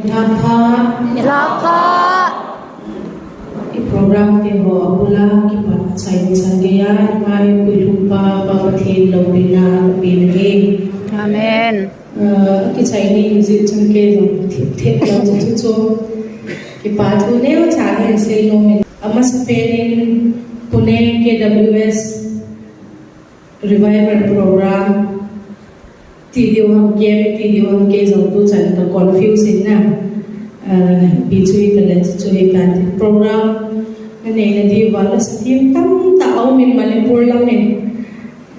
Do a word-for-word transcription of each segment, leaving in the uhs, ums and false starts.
Nilhah pha. Nilhah pha. I program te ho abula kipat chai chan geiya, mai pui lhum pa, Pa Pathen loupina, loupina he. Amen. Uh, kichai ni ji chun kei jong thip thip lo chu chu. Kipa thu neo cha he sei lo min. Amasapen in Pune K W S Revival Program. Ti diu ham kem, ti diu ham kei jong tu chan ka confuse in na. Ah, bi chu hi ka le chu hi ka ti program. Na nei na diu va la sa ti tam ta au min Manipur lam in.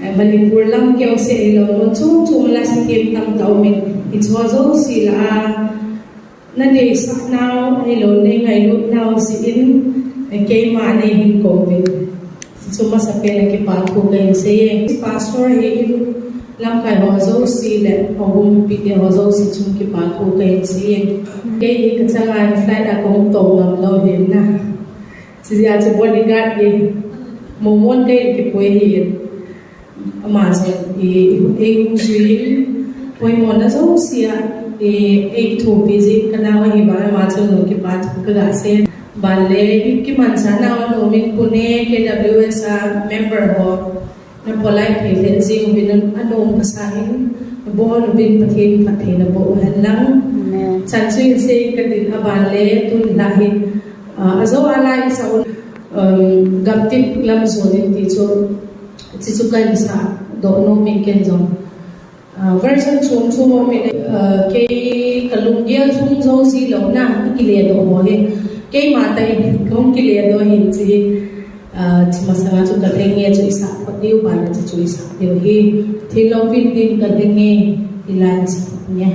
Ah, Manipur lam keu se lo no chu chu la sa ti tam ta au min. It's was all si la. Na deisah nau, ahilou le ngailut nau si in, eh, keima nei hin kou ve. Chu masapen a kipa thu kahin sei e. Pastor hi in lamkai ho jouse le, pahumpi te ho jouse chun kipa thu kahin sei e. Kei hi ka changa flight a kahung tou ngam lou hin na. Chijeh a chu bodyguard hi, momon kahin kipui hi. Ama chun, eh, eh, hung sui in, poimo na jouse a, eh, eh, thupi jin ka nau ahi vang, ama chun lung kipa thu ka ga sei. Ban le, i kimanchah nau nom in Pune K W S a member ho, na polite thei le jing uvin anom ka sa in, na bol uvin Pathen phatthei na boh u hen lang. Amen. Chan chu in sei ka tin a ban le, tun la hi, ah, ajo a lai sa un, um, gamtip lam jon in ti chu, Chuchu kahin sah doh nom in ken jong. Ah, version chom chom um in, ah, kei ka lunggel thum jo ji lou na, i kile doh ho hi. Keima tah in, kahung kile doh hin chi. Ah, chi masanga chu ka lheng nge chu i sah phot diu, ban chu chu i sah diu hi. Thil loupin din ka lheng nge, i la in sah phot nge.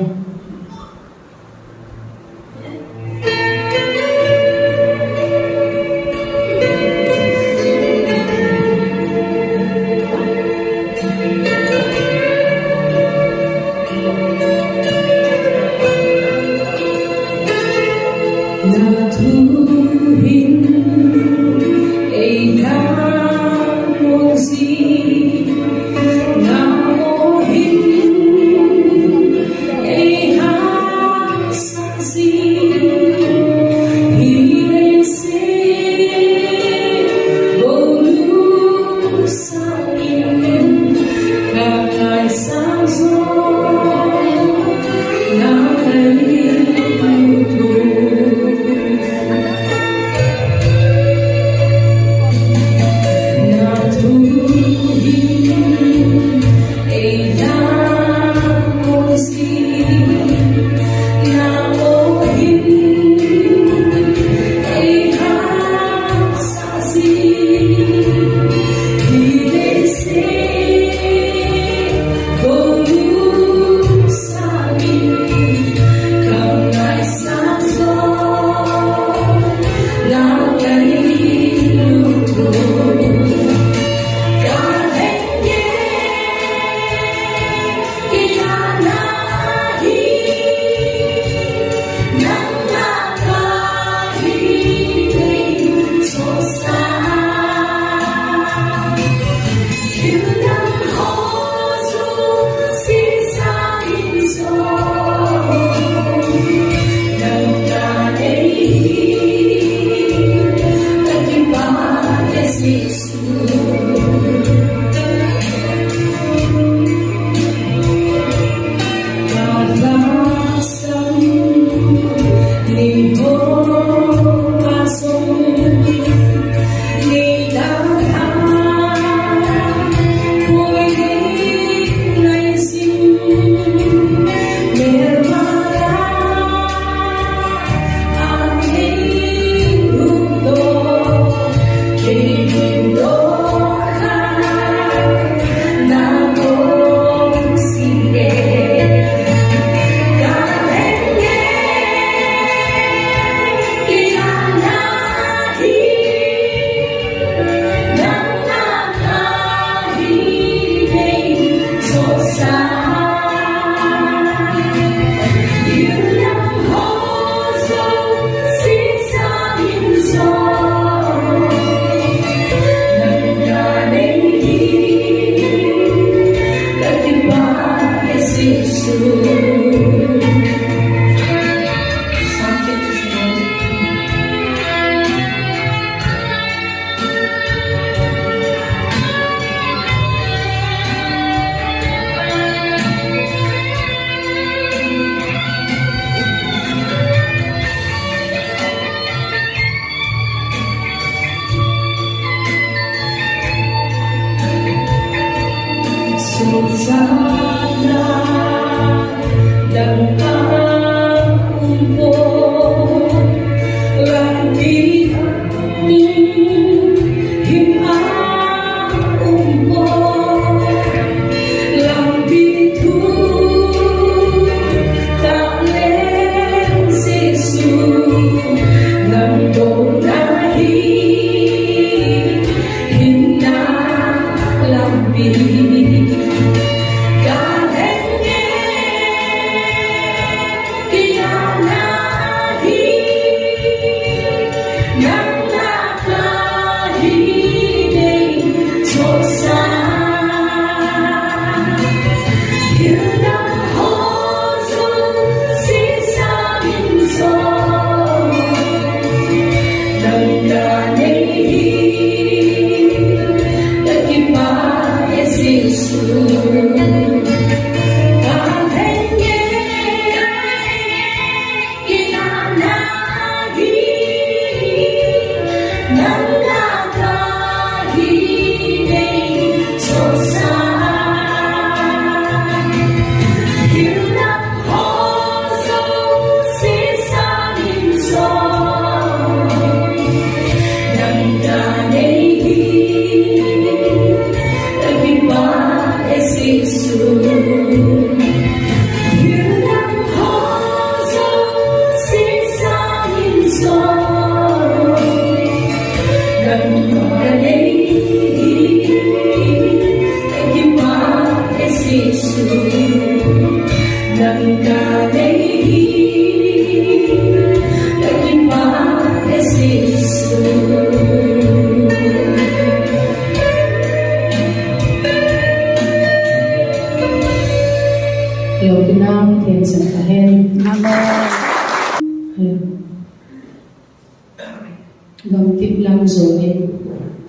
Gamtip lam jon in,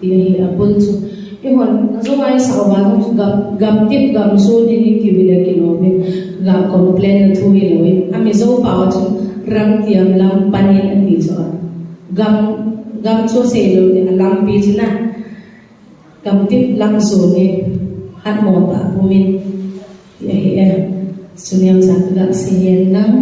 ti ahi abul chu. Eihon, ajou a isah uva, gam, gamtip gam jon in iti uva le kilom in, ga complain na thu hilou in. A Mizo pao chu, ram tiam lam pan in ati chu a. Gam, gam chu seilou in, alampi chu na. Gamtip lam jon in, hatmo tah pum in, ti ahi e. Suneo cha ka ga sei hen lang.